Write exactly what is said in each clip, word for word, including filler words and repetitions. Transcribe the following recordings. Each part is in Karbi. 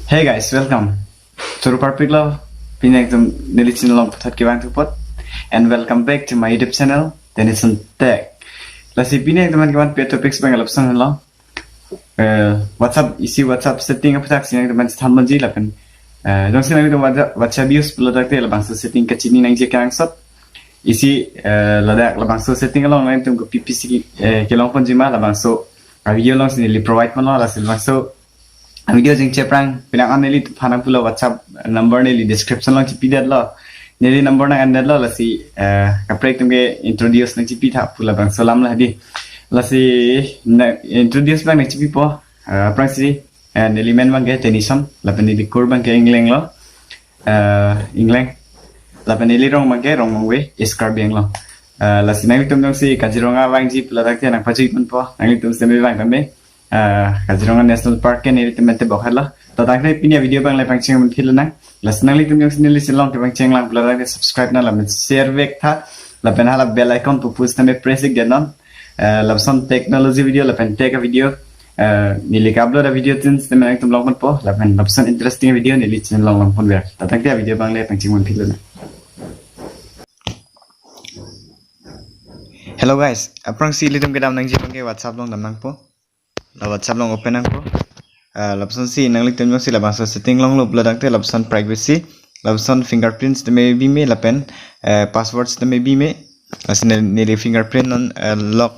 Hey guys, welcome. Choro parpik lo, pini nangtum neli channel along puthot kevang thupot. And welcome back to my YouTube channel, Tennyson Tech. Lasi pini nangtum aphan kevang pi topics abang lapuson lo. Eh, WhatsApp, isi WhatsApp setting aphuthak si nangtum aphan chethan ponji lapen, eh, jongsi nangtum WhatsApp, WhatsApp use pulo tangte labangso setting kachini nangji kenangsot. Isi, eh, ladak labangso setting along nangtum kopi pisi, eh, kelong ponji ma labangso, ah, video along si neli provide ponlo, lasi labangso video jengche aphrang, penang an neliphan nangpulo WhatsApp number neli description along chipidetlo. Neli number nang-endetlo, lasi, eh, kaprek atum ke introduce nangchipitha pu labangso alam lo hedi. Lasi na introduce abang nangchipipo, eh, aphrangsi, eh, neli men abang ke Tennyson, lapen neli kur abang ke Ingleng lo, eh, Ingleng. Lapen neli rong abang ke Rongmongve, East Karbi Anglong. Eh, lasi nanglitum jongsi Kaziranga vangji pulo tangte nangpajui ponpo, nanglitum seme vang tame. Ah, Kaziranga National Park ke nelitum mente bokhat lo. To tangte pini avideo abang le pangcheng mun phil nang. Lasi nanglitum jongsi neli channel along kevang chenglang pulo tangte subscribe nang lapen share vektha. Lapen hala bell icon pu pu sitame press ik denon. Eh, lapuson technology video lapen tech avideo, eh, neli ka-upload avideo tin sitame nangtum long ponpo. Lapen lapuson interesting video neli channel along long ponver. To tangte avideo abang le pangcheng mun phil nang. Hello guys, aphrangsi ilitum kedam nangji abang ke WhatsApp along dam nangpo. La WhatsApp along open nangpo. Ah, lapusonsi nanglitum jongsi labangso setting longlo pulo tangte lapuson privacy, lapuson fingerprints tame bime lapen, eh, passwords tame bime. Lasi ne-, neli fingerprint non, eh, lock,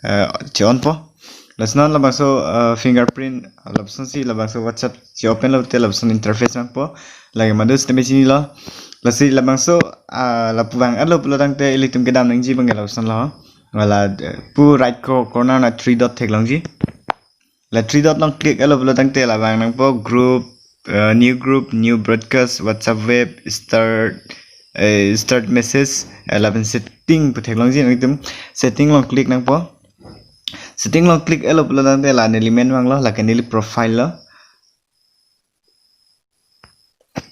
eh, che-onpo. Lasi non labangso, eh, fingerprint, lapusonsi labangso WhatsApp che-open lote lapuson interface nangpo. Lake madu sitame chinilo. Lasi labangso, ah, lapu vang-etlo pulo tangte ilitum kedam nangji abang ke lapuson lo. Wala, eh, pu right co-, corner na three dot theklongji. La three dot along click-etlo pulo tangte la vang nangpo group, eh, new group, new broadcast, WhatsApp web, start, eh, start message, eh, lapen setting pu theklongji, nangtum setting along click nangpo. Setting along click-etlo pulo tangte la neli men vanglo, lake neli profile lo.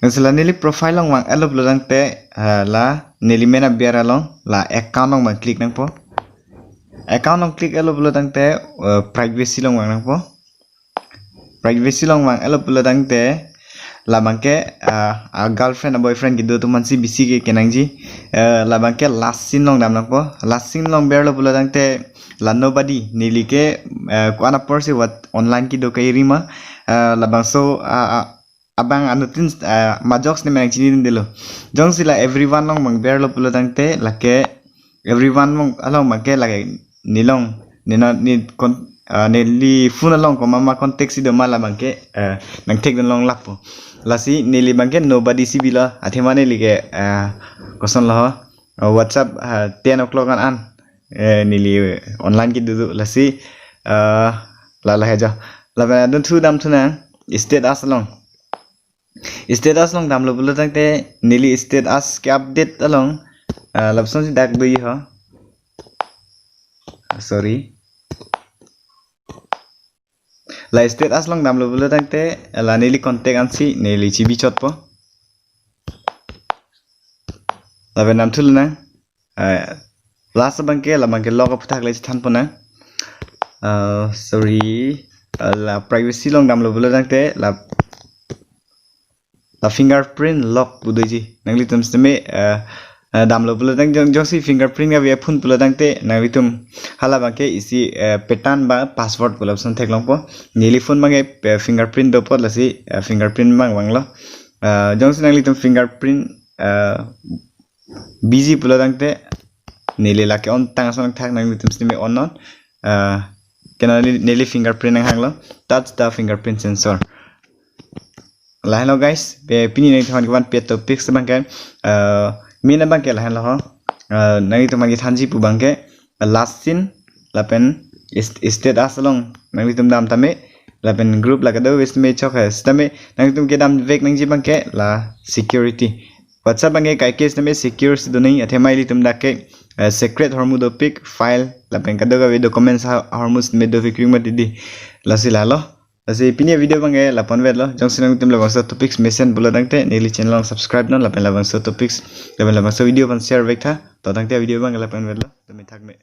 Nangsi la neli profile along vang-etlo pulo tangte, eh, la neli men aber along la account along abang click nangpo. Account along click-etlo pulo tangte, eh, privacy along vang nangpo. Privacy along vang-etlo pulo tangte labang ke, eh, a girlfriend a boyfriend kedo atum aphansi bisi ke kenangji. Eh, labang ke last seen along dam nangpo. Last seen along berlo pulo tangte la nobody, neli ke, eh, ko-an aporsi what online kedo ke-iri ma, eh, labangso, ah, ah, abang anuttin, ah, majok sitame nangchinidundelo. Jongsi la everyone along abang berlo pulo tangte lake everyone along, along abang ke lake nelong, nena, ne kon-, ah, neli phone along komat ma contact si do ma labang ke, eh, nangthekdun longlappo. Lasi neli abang ke nobody si bilo, athema neli ke, eh, kosonlo ho, eh, WhatsApp, ah, ten o'clock an an, eh, neli online kedo do, lasi, eh, la la hejo. Lapen adun thu dam thu nang, status along. Status along damlo pulo tangte neli status ke-update along, ah, lapusonsi dak doji ho. Sorry. La status along damlo pulo tangte la neli contact ansi neli chibichotpo. Lapen dam thu lonang. Eh, last abang ke, labang ke lock aphuthak le chethan ponnang. Eh, sorry. Eh, la privacy along damlo pulo tangte la, la fingerprint lock pu doji. Nanglitum sitame, eh, eh, damlo pulo tang jong, jongsi fingerprint kave phone pulo tangte nanglitum hala abang ke isi, eh, pattern ba password pu lapuson theklongpo. Neli phone abang ke, eh, fingerprint dopo, lasi, eh, fingerprint abang vanglo. Eh, jongsi nanglitum fingerprint, eh, biji pulo tangte neli lake on tang ason thak, nanglitum sitame on non. Eh, kena neli, neli fingerprint nanghanglo. Touch the fingerprint sensor. Lahenlo guys, be pini nangtum aphan kevang pi topics abang ke, eh, main abang ke lahenlo ho. Eh, nanglitum aphan kethanji pu abang ke, eh, last seen lapen is-, status along nanglitum dam tame, lapen group la kedo wis me chok hai sitame, nanglitum kedam vek nangji abang ke la security. WhatsApp abang ke kaike sitame secure si do nangji, athema ilitum dak ke, eh, secret ahormu dopik, file lapen kadokave documents ha-, ahormu sitame dopik ring mati di. Lasi lalo. Lasi pini video abang ke la-an vetlo. Jongsi nanglitum labangso topics mesen pulo tangte neli channel along subscribe non lapen labangso topics lapen labangso video aphan share vektha. To tangte video abang ke la-an vetlo. Tumi thak me.